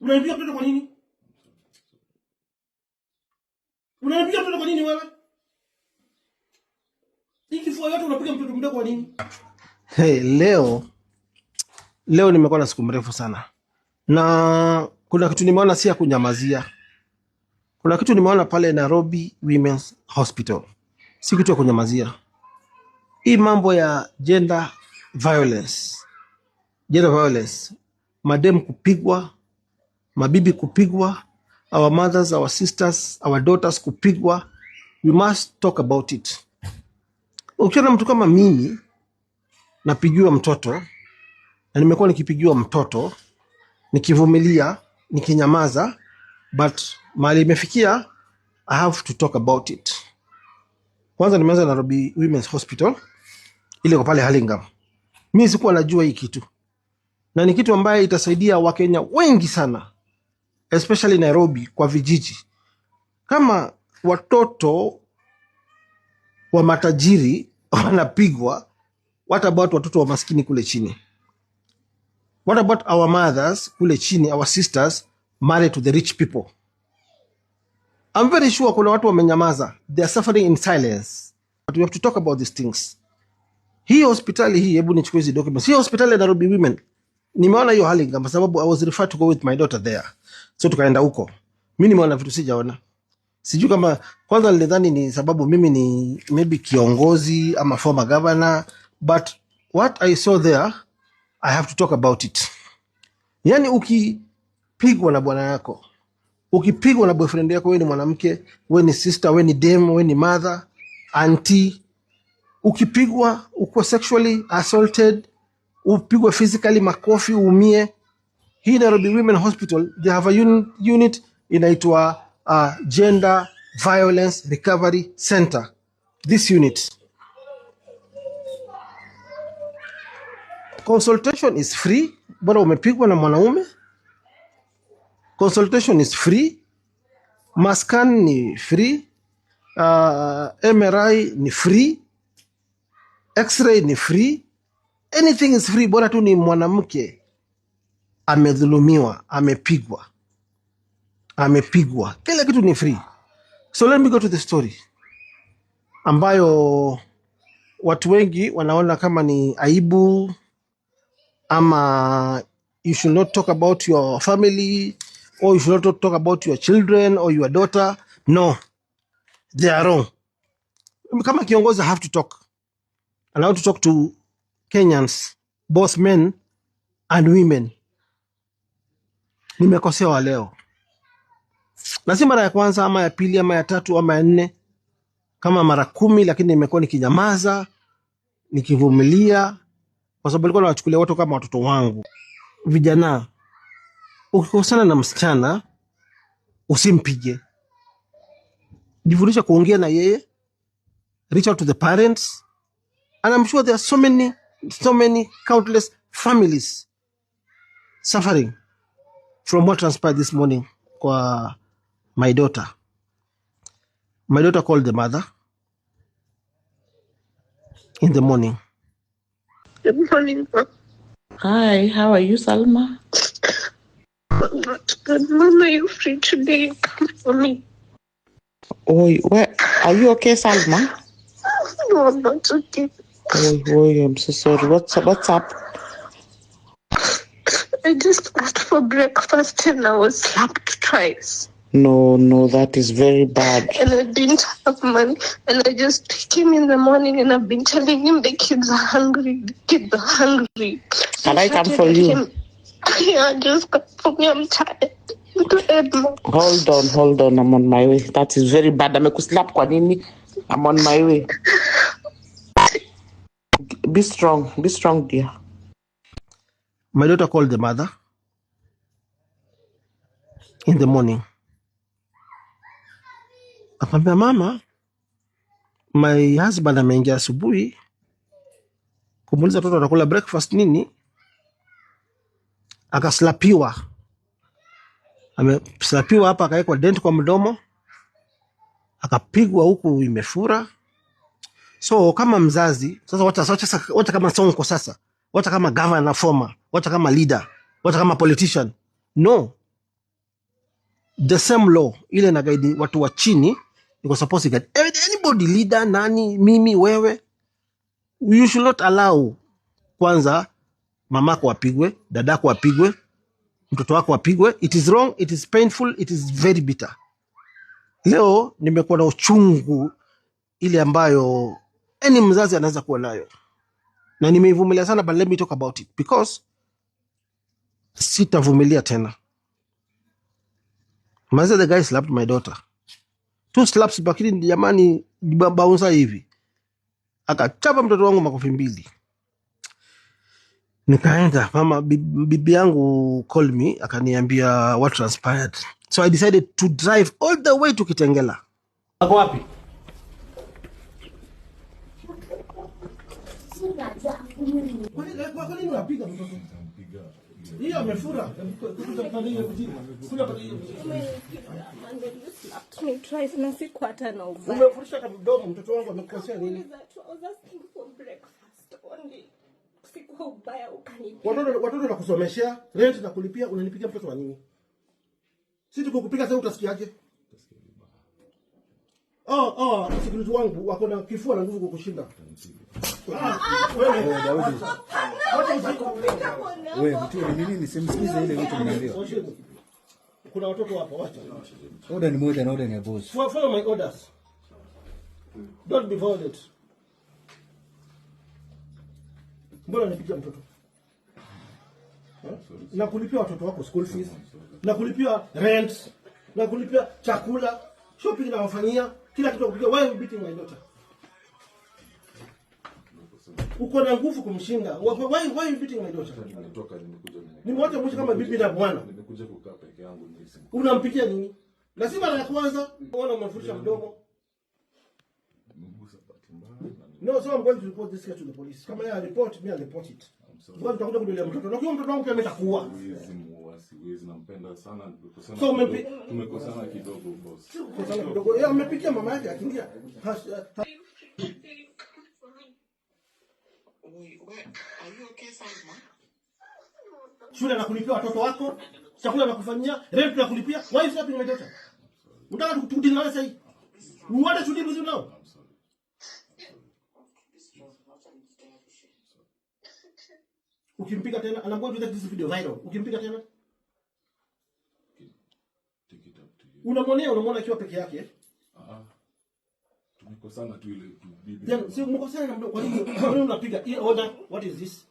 Unanipiga mtoto kwa nini? Unanipiga mtoto kwa nini wewe? Hii kifua yote unapiga mtoto mdogo kwa nini? Hey, leo nimekuwa na siku mrefu sana, na kuna kitu nimeona si ya kunyamazia. Kuna kitu nimeona pale Nairobi Women's Hospital, si kitu ya kunyamazia. Hii mambo ya gender violence, gender violence, madem kupigwa, mabibi kupigwa, our mothers, our sisters, our daughters kupigwa, we must talk about it. Ukiona mtu kama mimi napigiwa mtoto na nimekuwa nikipigiwa mtoto nikivumilia, nikinyamaza, but mahali imefikia I have to talk about it. Kwanza nimeanza Nairobi Women's Hospital ile iko pale Hurlingham. Mimi sikuwa najua hii kitu, na ni kitu ambaye itasaidia Wakenya wengi sana, especially Nairobi kwa vijiji. Kama watoto wa matajiri wanapigwa, what about watoto wa maskini kule chini? What about our mothers kule chini, our sisters married to the rich people? I'm very sure kuna watu wamenyamaza, they are suffering in silence, but we have to talk about these things. Hii hospitali hii, hebu nichukue hizi documents. Hii hospitali ya Nairobi Women, nimeona hiyo hali kwa sababu I was referred to go with my daughter there, so tukaenda huko. Mimi nimeona vitu sijaona, sijui kama kwanza nilidhani ni sababu mimi ni maybe kiongozi ama former governor, but what I saw there I have to talk about it. Yani ukipigwa na bwana yako, ukipigwa na boyfriend yako, wewe ni mwanamke, wewe ni sister, wewe ni dem, wewe ni mother, auntie, ukipigwa, uko sexually assaulted, upigwe physically makofi, uumie. Hii Nairobi Women Hospital, they have a unit inaitwa Gender Violence Recovery Center. This unit consultation is free, bora umepigwa na mwanaume, consultation is free, mascan ni free, MRI ni free, x-ray ni free, anything is free, bora tu ni mwanamke amedhulumiwa, amepigwa, amepigwa, kila kitu ni free. So let me go to the story ambayo watu wengi wanaona kama ni aibu ama you should not talk about your family or you should not talk about your children or your daughter. No, they are wrong. Kama kiongozi, I have to talk and I want to talk to Kenyans, both men and women. Nimekosewa leo, na si mara ya kwanza ama ya pili ama ya tatu ama ya nne, kama mara 10, lakini nimekuwa nikinyamaza nikivumilia, kwa sababu nilikuwa nawachukulia watu kama watoto wangu. Vijana, ukikosana na msichana usimpige, jifundisha kuongea na yeye, reach out to the parents, and I'm sure there are so many, so many countless families suffering from what transpired this morning kwa my daughter. My daughter called the mother in the morning. Good morning, Mom. Hi, how are you, Salma? I'm not good. Mom, are you free today? Come for me. Oh, where are you okay, Salma? No, I'm not okay. Oh, I'm so sorry. What's up? What's up? I just asked for breakfast and I was slapped twice. No, that is very bad. And I didn't have money. And I just came in the morning and I've been telling him the kids are hungry. The kids are hungry. Can I come shouted for at you? him. Yeah, just come for me. I'm tired. I'm tired, Mom. Hold on, hold on. I'm on my way. That is very bad. Amekuslap kwa nini? I'm on my way. Be strong. Be strong, dear. My daughter called the mother in the morning. Akamwambia mama, my husband ameingia asubuhi kumuuliza watoto watakula breakfast nini, akaslapiwa. Ameslapiwa hapa, akawekwa dent kwa mdomo, akapigwa huku imefura. So kama mzazi sasa, wacha kama Sonko sasa, wacha kama governor former, wacha kama leader, wacha kama politician. No, The same law ile na guide watu wa chini iko supposed to guide anybody, leader, nani, mimi, wewe. You should not allow kwanza mamako apigwe, dadako apigwe, mtoto wako apigwe. It is wrong, it is painful, it is very bitter. Leo nimekuwa na uchungu ile ambayo any mzazi anaweza kuwa nayo, na nimeivumilia sana, but let me talk about it because sitavumilia tena. Maze, the guy slapped my daughter, two slaps, lakini jamani, bouncer hivi akachapa mtoto wangu makofi mbili. Nikaenda mama, bibi yangu called me akaniambia what transpired, so I decided to drive all the way to Kitengela. Ako wapi? Kwa nini unapiga mtoto? Hiyo amefura. Kuja pale hiyo. You slapped me twice na sikuwa hata na ubaya. Umefurisha hata mdomo, mtoto wangu amekukosea nini? Sikuuliza tu, I was asking for breakfast only. Sikuwa ubaya ukanipiga. Watoto nakusomeshea, rent na kulipia, unanipiga mtoto wa nini? Si tukukupiga sasa utasikiaje? Oh, security wangu wako na kifua na nguvu kukushinda. Ah, wewe, Daudi. wacha usiku. Wewe mtu ni nini? Simsikize ile vitu mnaambiwa. Kuna watoto hapa, wacha. Order ni moja na order ni ya boss. Follow my orders. Don't be violent. Mbona unanipiga mtoto? Eh? Na kulipia watoto wako school fees, na kulipia rent, na kulipia chakula, shopping nawafanyia, kila kitu nakulipia. Why are you beating my daughter? Uko na nguvu kumshinda. Why are you beating my daughter? Nimetoka, nimekuja Nimewacha mwisho kama bibi na bwana. Nimekuja kukaa peke yangu nihisi. Unampikia nini? Na si mara ya kwanza. Ona umefurisha mdomo. Nimegusa bahati mbaya na No, so I'm going to report this case to the police. Kama yeye report, me I report it. Kwa tutakuja kudelia mtoto. Na kwa mtoto wangu pia ametakuwa. Siwezi muua, siwezi, nampenda sana. Tumekosana So tumekosana kidogo boss. Si kukosana kidogo. Yeye amepikia mama yake akiingia. Wait, where are you okay, Salma? Shule nakulipia watoto wako, chakula nakufanyia, rent nakulipia. Why is slapping my daughter? Unataka tudeal nawe sasa hivi? You want to deal with you now? Ukimpiga tena, and I'm going to take this video viral. Ukimpiga tena, Take it up to you. unamwonea, unamwona akiwa peke yake. Ah. Tumekosana tu ile tu bibi. Then si mkosana na mdomo, kwa nini unapiga? Hii order, what is this?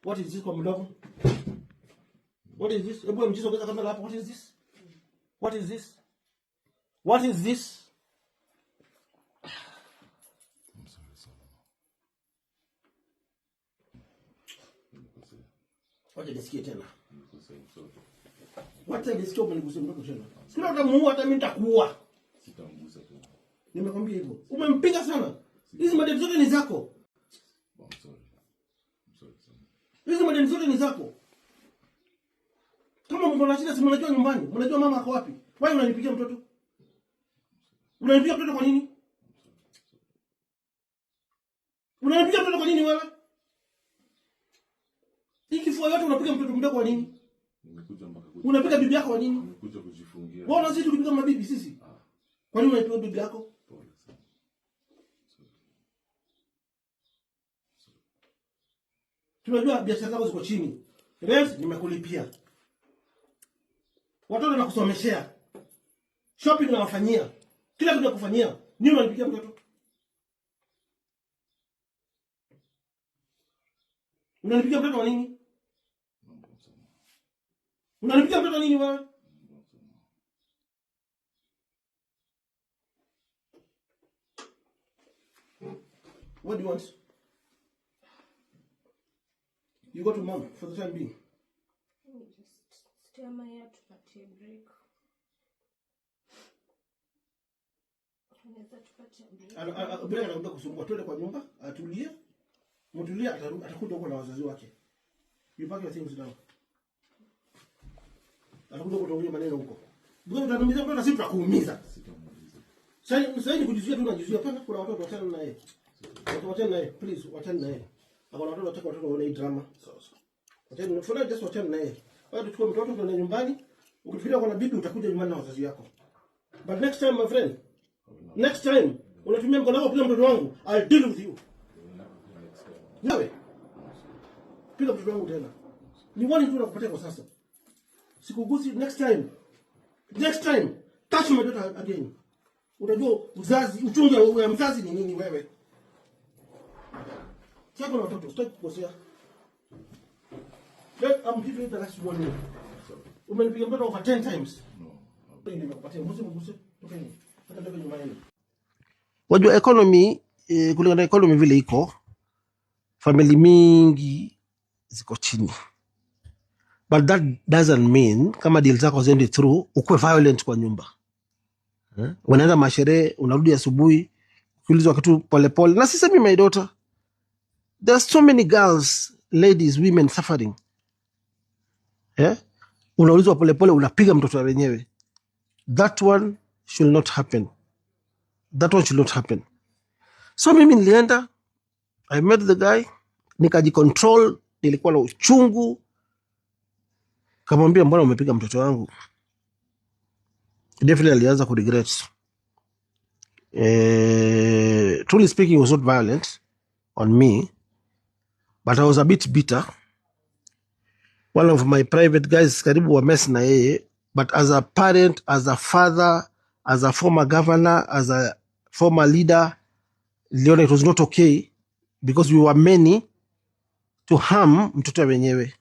What is this kwa mdomo? What is this? Hebu mjizo ongeza kamera hapo. What is this? What is this? What is this? I'm sorry, Salma. Nimekosea. Wacha nisikie tena. Nimekosea, I'm sorry. Wacha nisikie umenigusia mtoto tena. Sikuna utamuua hata mimi nitakuua. Sitamgusa tena. Nimekwambia hivyo. Umempiga sana. Hizi madeni zote ni zako. I'm sorry. I'm sorry, Salma. Hizi madeni zote ni zako. Kama mko na shida si mnajua nyumbani. Mnajua mama ako wapi. Wewe unanipigia mtoto? Unanipigia mtoto kwa nini? Unanipigia mtoto kwa nini wewe? Hii kifua yote unapiga mtoto mdogo kwa nini? Nimekuja mpaka Unapiga bibi yako kwa nini? Nimekuja kujifungia. Wewe unazidi kupiga mabibi sisi? Kwa nini unapiga bibi yako? Pole sana. Tunajua biashara zako ziko chini. Rent nimekulipia. Watoto nakusomeshea. Shopping nawafanyia. Kila kitu nakufanyia. Nini unanipigia mtoto? Unanipigia mtoto kwa nini? Unanipigia mtoto nini wewe? What do you want? You go to mom for the time being. Let me just stay my hair tupatie break. Anaweza tupatie break. Bila anakuja kusumbua, twende kwa nyumba, atulie. Mtulie, atakuja huko na wazazi wake. You pack your things down. Atakuja kutuambia maneno huko. Bila utatumiza mtoto, sisi tutakuumiza. Sasa ni kujizuia tu, unajizuia pana, kuna watoto wachana na yeye. Watu wachana na yeye, please wachana na yeye. Hakuna watoto wataka watoto waone hii drama. Sawa sawa. Wachana, for now just wachana na yeye. Wewe tuchukue mtoto tuende nyumbani, Ukifikiria uko na bibi utakuja nyumbani na wazazi wako. But next time, my friend, next time unatumia mkono wako kupiga mtoto wangu, I'll deal with you. Wewe piga mtoto wangu tena. Ni warning tu nakupatia kwa sasa. Sikugusi next time. Next time touch my daughter again. Utajua uzazi, uchungu wa mzazi ni nini wewe. Sasa na watoto, sitaki kukosea. Let I'm giving you the last warning. Umenipiga mtoto over 10 times. No. Nimekupatia mguse mguse. Toka nje. Hata toka nyumbani. Wajua economy, kulingana na economy vile iko, family mingi ziko chini. But that doesn't mean kama deal zako ziendi through ukuwe violent kwa nyumba. Eh? Unaenda masherehe, unarudi asubuhi, ukiulizwa kitu polepole. Na sisemi my daughter. There are so many girls, ladies, women suffering. Eh? Unaulizwa polepole, unapiga mtoto wa wenyewe. That one should not happen. That one should not happen. So mimi nilienda, I met the guy, nikajicontrol, nilikuwa na uchungu. Kamwambia, "Mbona umepiga mtoto wangu?" Definitely alianza kuregret. Truly speaking, he was not violent on me, but I was a bit bitter. One of my private guys karibu wa mess na yeye, but as a parent, as a father, as a former governor, as a former leader, niliona it was not okay because we were many to harm mtoto wenyewe.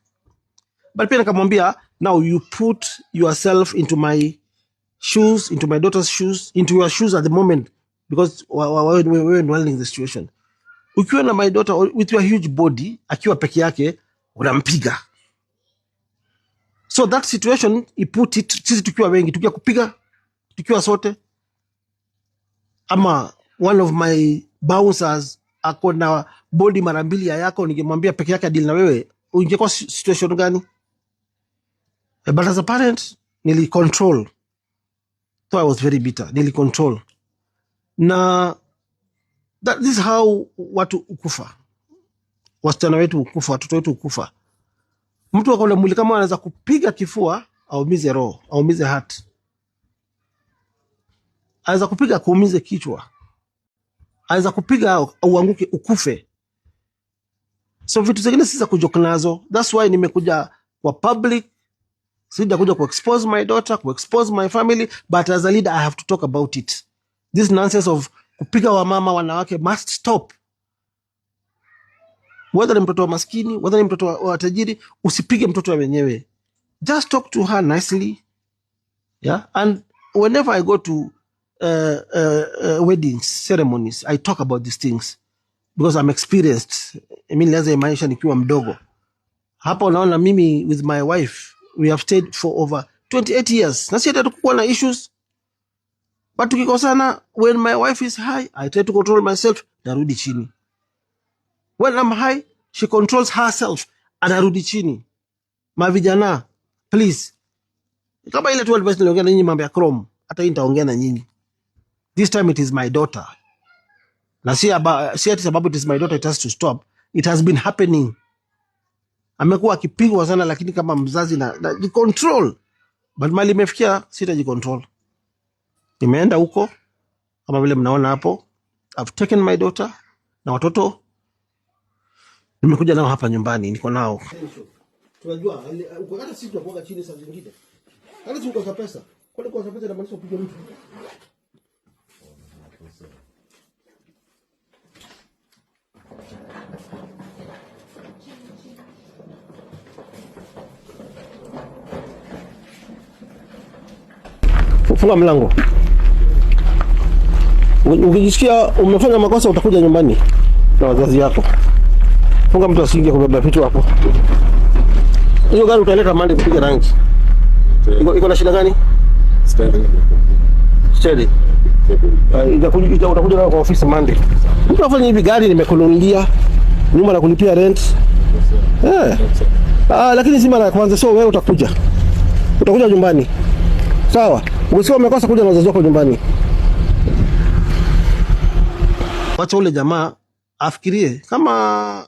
But pia nikamwambia, "Now you put yourself into my shoes, into my daughter's shoes, into your shoes at the moment, because we were handling the situation. Ukiwa na my daughter with your huge body, akiwa peke yake, unampiga. So that situation, he put it, sisi tukiwa wengi, tukiwa kupiga, tukiwa sote, ama one of my bouncers ako na body mara mbili ya yako, ningemwambia peke yake adeal na wewe, ungekuwa situation gani?" But as a parent, nili control. Though I was very bitter, nili control. Na this is how watu ukufa. Wasichana wetu ukufa, watoto wetu ukufa. Mtu akona mwili kama anaweza kupiga kifua, aumize roho, aumize heart. Anaweza kupiga kuumize kichwa. Anaweza kupiga uanguke ukufe. So vitu zingine si za kujoke nazo. That's why nimekuja kwa public. Sijakuja ku expose my daughter, ku expose my family, but as a leader I have to talk about it. This nonsense of kupiga wamama wanawake must stop. Whether ni mtoto wa maskini, whether ni mtoto wa tajiri, usipige mtoto wa wenyewe. Just talk to her nicely. Yeah? And whenever I go to weddings, ceremonies, I talk about these things because I'm experienced. Mimi nilianza maisha nikiwa mdogo. Hapa unaona mimi with my wife, we have stayed for over 28 years. Na si ati hatukuwa na issues. But tukikosana, when my wife is high, I try to control myself, narudi chini. When I'm high, she controls herself, anarudi chini. Mavijana, please. Kama ile tu advice niliongea na nyinyi mambo ya Chrome, hata hii nitaongea na nyinyi. This time it is my daughter. Na si ati sababu it is my daughter it has to stop. It has been happening. Amekuwa akipigwa sana, lakini kama mzazi na control. But mahali imefikia sitajicontrol. Nimeenda huko kama vile mnaona hapo. I've taken my daughter na watoto, nimekuja nao hapa nyumbani, niko nao. Tunajua hata sisi tunakuwa chini saa zingine. Hata si ukosa pesa. Kwani kukosa pesa inamaanisha upige mtu? Funga mlango. Ukijisikia umefanya makosa utakuja nyumbani na wazazi wako. Funga, mtu asiingie kubeba vitu hapo. Hiyo gari utaleta Monday kupiga rangi. Iko na shida gani? Steering. Steering. Utakuja nayo kwa ofisi Monday. Mtu afanye hivi, gari nimekununulia, nyumba na kulipia rent. Lakini si mara ya kwanza, so wewe utakuja. Utakuja nyumbani. Sawa. Ukisikia umekosa, kuja na wazazi wako nyumbani. Wacha ule jamaa afikirie kama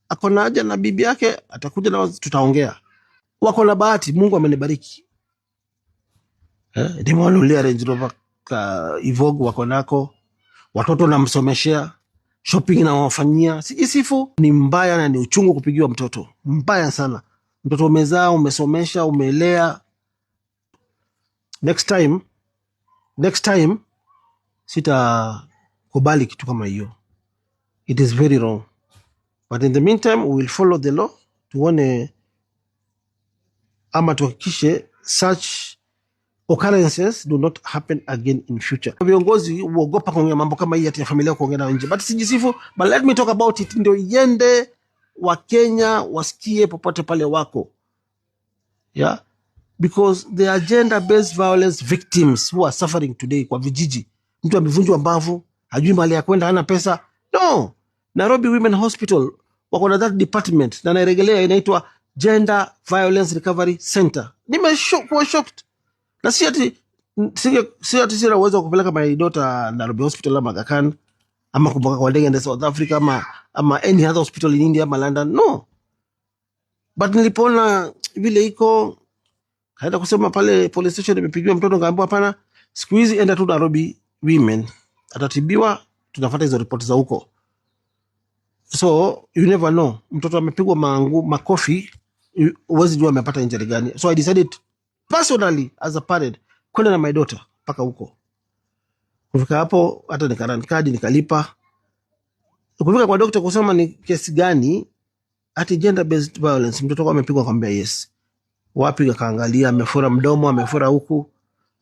ako na haja na bibi yake, atakuja na tutaongea. Wako na bahati, Mungu amenibariki. Eh, nimewanunulia Range Rover ka Evoque wako nako, watoto namsomeshea, shopping nawafanyia. Sijisifu, ni mbaya na ni uchungu kupigiwa mtoto, mbaya sana. Mtoto umezaa, umesomesha, umelea. Next time, next time sitakubali kitu kama hiyo. It is very wrong, but in the meantime we will follow the law, tuone ama tuhakikishe such occurrences do not happen again in future. Viongozi huogopa kuongea mambo kama hii ati ya familia kuongea nayo nje, but sijisifu, but let me talk about it, ndio iende Wakenya wasikie popote pale wako, yeah? Because the gender based violence victims who are suffering today kwa vijiji, mtu amevunjwa mbavu, hajui mahali ya kwenda, hana pesa. No, Nairobi Women Hospital wako na that department na nairegelea, inaitwa Gender Violence Recovery Center. Nimekuwa shocked na si ati sina uwezo wa kupeleka my daughter Nairobi Hospital ama Aga Khan ama kumbuka kwa ndege ende South Africa ama any other hospital in India ama London. No, but nilipoona vile iko, kaenda kusema pale police station imepigiwa mtoto, ngaambiwa hapana, siku hizi enda tu Nairobi Women, atatibiwa, tunafuata hizo ripoti za huko. So you never know, mtoto amepigwa mangu makofi, huwezi jua amepata injury gani. So I decided personally as a parent kwenda na my daughter mpaka huko. Kufika hapo hata nikarun kadi nikalipa. Kufika kwa doctor kusema ni kesi gani, ati gender based violence, mtoto wako amepigwa. Akamwambia yes. Wapi? Akaangalia, amefura mdomo, amefura huku,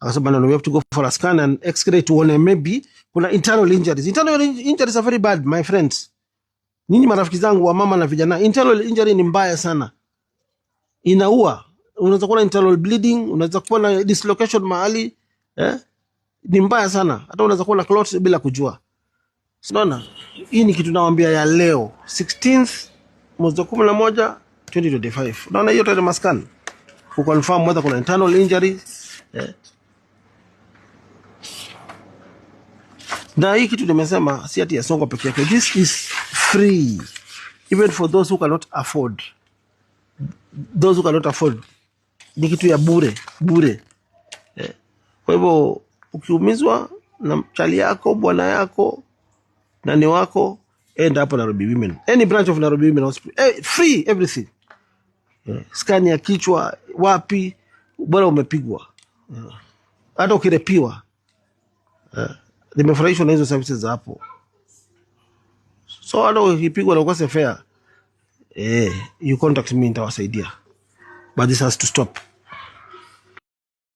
akasema no, no, we have to go for a scan and x-ray tuone maybe kuna internal injuries. Internal injuries are very bad, my friends. Nyinyi marafiki zangu wa mama na vijana, internal injury ni mbaya sana, inaua. Unaweza kuwa na internal bleeding, unaweza kuwa na dislocation mahali, eh? Ni mbaya sana, hata unaweza kuwa na clot bila kujua. Unaona, hii ni kitu nawaambia ya leo 16th mwezi wa 11 2025. Unaona hiyo tarehe mascan kuconfirm whether kuna internal injury, eh. Na hii kitu nimesema si ati ya Sonko peke yake. This is free even for those who cannot afford. Those who cannot afford, ni kitu ya bure bure, eh. Kwa hivyo ukiumizwa na chali yako, bwana yako, nani wako, enda hapo Nairobi Women, any branch of Nairobi Women Hospital, eh, free everything, eh, scan ya kichwa wapi, bora umepigwa, hata ukirepiwa, eh, nimefurahishwa na hizo services za hapo. So hata ukipigwa na ukose fare, eh, you contact me, nitawasaidia, but this has to stop.